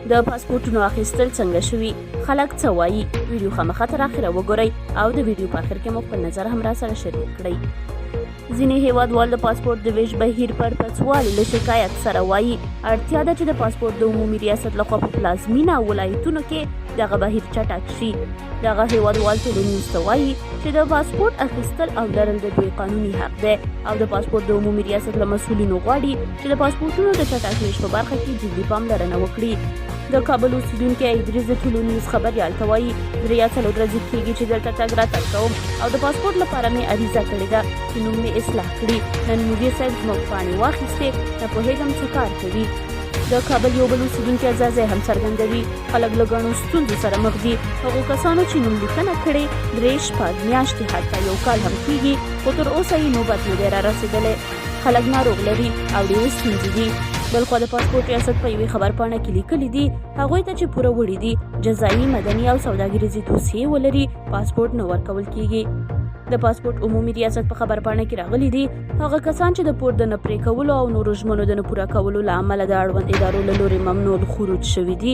د پاسپورټونو اخیستل څنګه شوي؟ خلک څه وایي؟ ویډیو خامخا تر اخره وګورئ او د ویډیو په اخر کې مو خپل نظر هم را سره شریک کړئ. ځینې هیوادوال د پاسپورټ د ویش بهیر پر پڅوالي له شکایت سره وایي، اړتیا ده چې د پاسپورټ د عمومي ریاست لخوا په پلازمینه او ولایتونو کې دغه بهیر چټک شي. دغه هیوادوال طلوع نیوز ته وایي چې د پاسپورټ اخیستل او لرل د دوی قانوني حق دی او د پاسپورټ د عمومي ریاست له مسؤلینو غواړي چې د پاسپورټونو د چټک ویش په برخه کې جدي پاملرنه وکړي. د کابل اوسیدونکی ادریس د طلوع نیوز خبریال ته وایي، 3 یا 4 ورځې کېږي چې دلته تګ راتګ کوم او د پاسپورټ لپاره مې عریضه کړې ده چې نوم مې اصلاح کړي. نن مدیر صاحب زموږ پاڼې واخیستې، نه پوهېږم څه کار کوي. د کابل یو بل اوسیدونکی ځاځی هم څرګندوي، خلک له ګڼو ستونزو سره مخ دي. هغو کسانو چې نوم لیکنه کړې، 3، 6 میاشتې، حتی یو کال هم کېږي، خو تر اوسه یې نوبت نه دی رارسېدلی. خلک ناروغ لري او ډېرې ستونزې دي. بلخوا د پاسپورټ ریاست په یوې خبرپاڼه کې لیکلي دي، هغوی ته چې پوره وړي دي، جزایي، مدني او سوداګریزې دوسیې ولري، پاسپورټ نه ورکول کیږي. د پاسپورټ عمومي ریاست په خبرپاڼه کې راغلي دي، هغه کسان چې د پور د نه پرې کولو او نورو ژمنو د نه پوره کولو له امله د اړوند ادارو له لوري ممنوع الخروج شوي دي،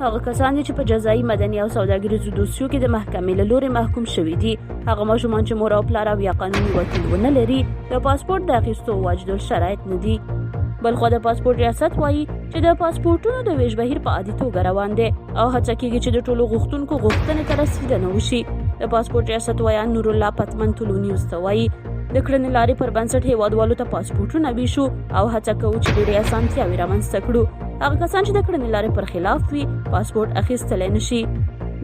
هغه کسان دي چې په جزایي، مدني او سوداګریزو دوسیو کې د محکمې له لوري محکوم شوي دي، هغه ماشومان چې مور او پلار او یا قانوني وکیل ونه لري، د پاسپورټ د اخیستو واجد الشرایط نه دي. بلخوا د پاسپورټ ریاست وایي چې د پاسپورټونو د ویش بهیر په عادي توګه روان دی او هڅه کیږي چې د ټولو غوښتونکو غوښتنې ته رسیدنه وشي. د پاسپورټ ریاست ویاند نورالله پتمن طلوع نیوز ته وایي، د کړنې لارې پر بنسټ هیوادوالو ته پاسپورټونه ویشو او هڅه کوو چې ډېرې اسانتیاوې رامنځته کړو. هغه کسان چې د کړنې لارې پر خلاف وي، پاسپورټ اخیستلی نشي.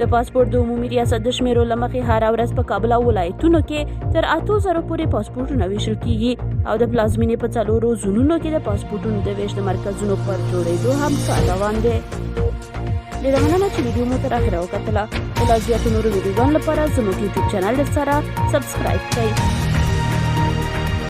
د پاسپورټ د عمومي ریاست د شمیرو له مخې، هره ورځ په کابل او ولایتونو کې تر 8000 پورې پاسپورټونه ویشل کیږي او د پلازمینې په څلورو زونونو کې د پاسپورټونو د ویش د مرکزونو پر جوړېدو هم کار روان دی. ډېره مننه چې ویډیو مو تر اخره وکتله. د لا زیاتو نورو ویډیوګانو لپاره زموږ یوټیوب چینل درسره سبسکرایب کړئ.